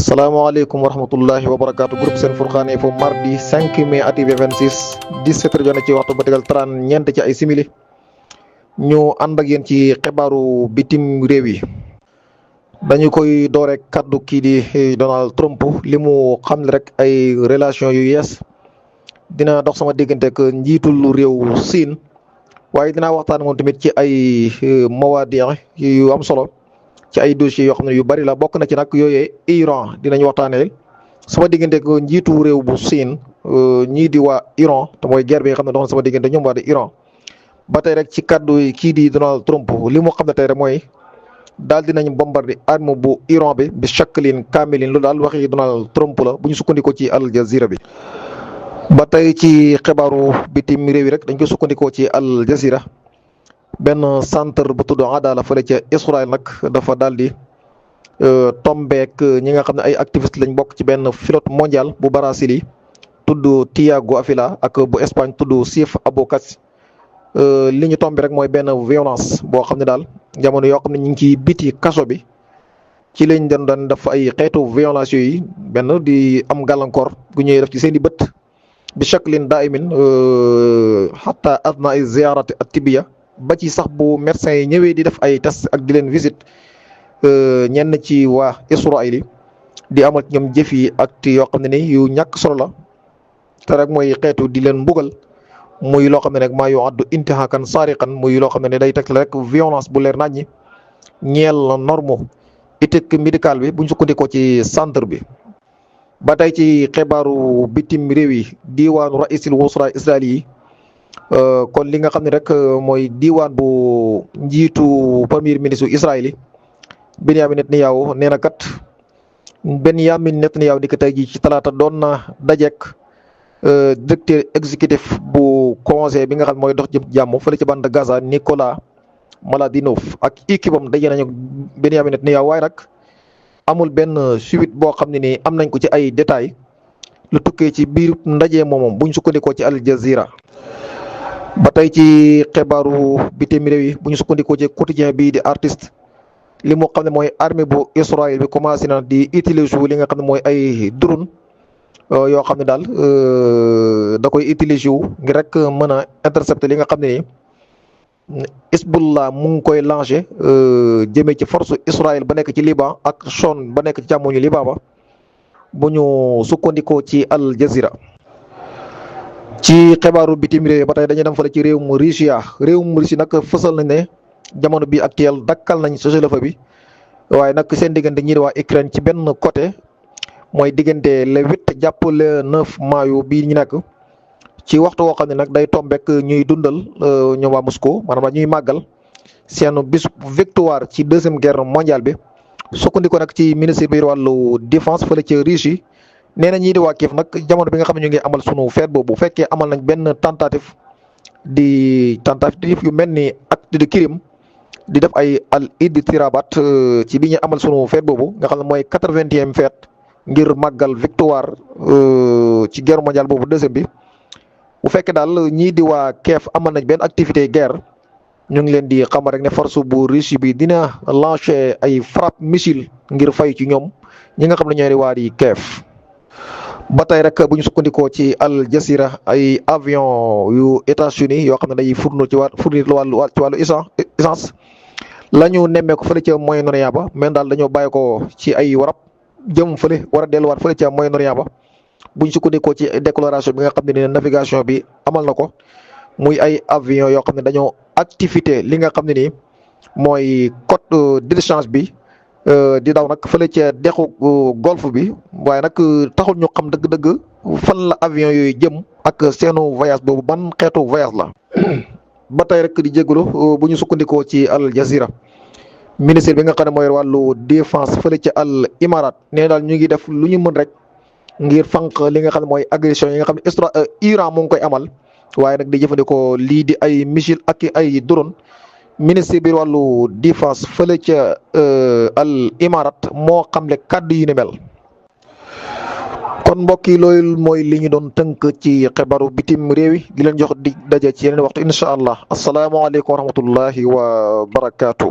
salaamaaleykum wa rahmatullahi wa barakaatu groupe Sen Fourkhane Info mardi 5 mai ATV 26 17h jot na ci waxtu ba tegal 30 ñeent ci ay simili ñu ànd ak yéen ci xibaaru bitim réew yi. dañu koy doore kaddu kii di Donald Trump li mu xam ne rek ay relation yu yees dina dox sama diggante ak njiitul réew Siin waaye dinaa waxtaan moom tamit ci ay mawaadi yu am solo ci ay dossiers yoo xam ne yu bari la bokk na ci nag yooyee Iran dinañ waxtaanee sama diggante ak njiitu réew bu Siin ñii di waa Iran te mooy guerre bi nga xam ne dox na sama diggante ñoom waa di Iran ba tey rek ci kaddu kii di Donald Trump li mu xam ne tey rek mooy daal dinañ bombardé arme bu Iran bi shaklin kaamilin lu daal waxi Donald Trump la bu ñu sukkandikoo ci Al Jazeera bi. ba tey ci xibaaru bitim réew yi rek dañ ko sukkandikoo ci Al Jazeera benn centre bu tudd Adala fële ca Israël nag dafa daal di tombeek ñi nga xam ne ay activistes lañ bokk ci benn flotte mondiale bu Brasili tudd Tiago Avila ak bu Espagne tudd Sif Aboukats li ñu tombe rek mooy benn violence boo xam ne daal jamono yoo xam ne ñu ngi ci biti kaso bi ci lañ doon def ay xeetu violence yooyu benn di am gàllankoor gu ñuy def ci seen i bët bi shaklin daimin hatta adna ay ziyarat at-tibbiya ba ci sax bu médecin yi ñëwee di def ay test ak di leen visite ñenn ci waa Israël yi di amal ci ñoom jëf yi ak yoo xam ne ni yu ñàkk solo la te rek mooy xeetu di leen mbugal muy loo xam ne nag maa yu addu intihakan saariqan muy loo xam ne ni day teg rek violence bu leer nañ ñi ñeel norme éthique médicale bi bu ñu sukkandikoo ci centre bi. ba tey ci xibaaru bitim réew yi diwaanu raisil wusra israeli yi kon li nga xam ne rek mooy diwaan bu njiitu premier ministre Israël yi Benyamin Netanyahu nee na kat Benyamin Netanyahu di ko tey jii ci talaata doon na dajeek directeur exécutif bu conseil bi nga xam mooy dox jëm jàmm fële ci bande Gaza Nicolas Maladinov ak équipe am daje nañu Benyamin Netanyahu waaye nag amul benn suite boo xam ne ni am nañ ko ci ay détails lu tukkee ci biir ndaje moomoom buñ sukkandikoo ci Al Jazeera. ba tey ci xibaaru bitim réew yi bu ñu sukkandikoo ci quotidien bii di artiste li mu xam ne mooy armée bu Israël bi commencé na di utiliser li nga xam ne mooy ay drone yoo xam ne daal da koy utiliser wu ngir rek mën a intercepter li nga xam ne ni Hezbollah mu ngi koy lancé jëmee ci force Israël ba nekk ci Liban ak Shon ba nekk ci càmmoñu Liban ba bu ñu sukkandikoo ci Al Jazeera. ci xibaaru bitim réew ba tey dañuy dem fële ci réewum Russie nag fësal nañ ne jamono bi actuel dakkal nañ cessez-le-feu bi waaye nag seen diggante ñi di waa Ukraine ci benn côté mooy diggante le 8 jàpp le 9 maayu bii ñu nekk ci waxtu woo xam ne nag day tombek ñuy dundal ñoom waa Moscou maanaam ñuy màggal seen bis victoire ci deuxième guerre mondiale bi sukkandiku nag ci ministre bi wàllu défense fële ci Russie nee na ñii di waa Kiev nag jamono bi nga xam ne ñu ngi amal sunu feet boobu bu fekkee amal nañ benn tentative yu mel ni acte de crime di def ay al id tirabat ci bi ñu amal sunu feet boobu nga xam ne mooy 80e feet ngir màggal victoire ci guerre mondiale boobu deuxième bi bu fekkee daal ñii di waa Kiev amal nañ benn activité guerre ñu ngi leen di xamal rek ne force bu Russie bi dina lancer ay frappe missile ngir fay ci ñoom ñi nga xam ne ñooy waa di Kiev. ba tey rek bu ñu sukkandikoo ci Al Jazeera ay avion yu États-Unis yoo xam ne day fournir ci wàllu essence la ñu nemmeeku fële ca Moyen-Orient ba mais daal dañoo bàyyi ko ci ay warab jëm fële war a delluwaat fële ca Moyen-Orient ba bu ñu sukkandikoo ci déclaration bi nga xam ne navigation bi amal na ko muy ay avion yoo xam ne dañoo activité li nga xam ne nii mooy code d'échange bi. di daw nag fële ca dexu golfe bi waaye nag taxul ñu xam dëgg-dëgg fan la avion yooyu jëm ak seenu voyage boobu ban xeetu voyage la. ba tey rek di jégalu bu ñu sukkandikoo ci Al Jazeera ministre bi nga xam ne mooy wàllu défense fële ca Al Imarat nee daal ñu ngi def lu ñu mën rek ngir fànq li nga xam ne mooy agression yi nga xam ne Iran mu ngi koy amal waaye nag di jëfandikoo lii di ay missile ak ay drone. ministre bi wàllu défense fële ca Al Imarat moo xamle kàddu yu ni mel. kon mbokk yi loolu mooy li ñu doon tënk ci xibaaru bitim réew yi di leen jox di daje ci yeneen waxtu incha allah asalaamaaleykum wa rahmatullahi wa barakaatu.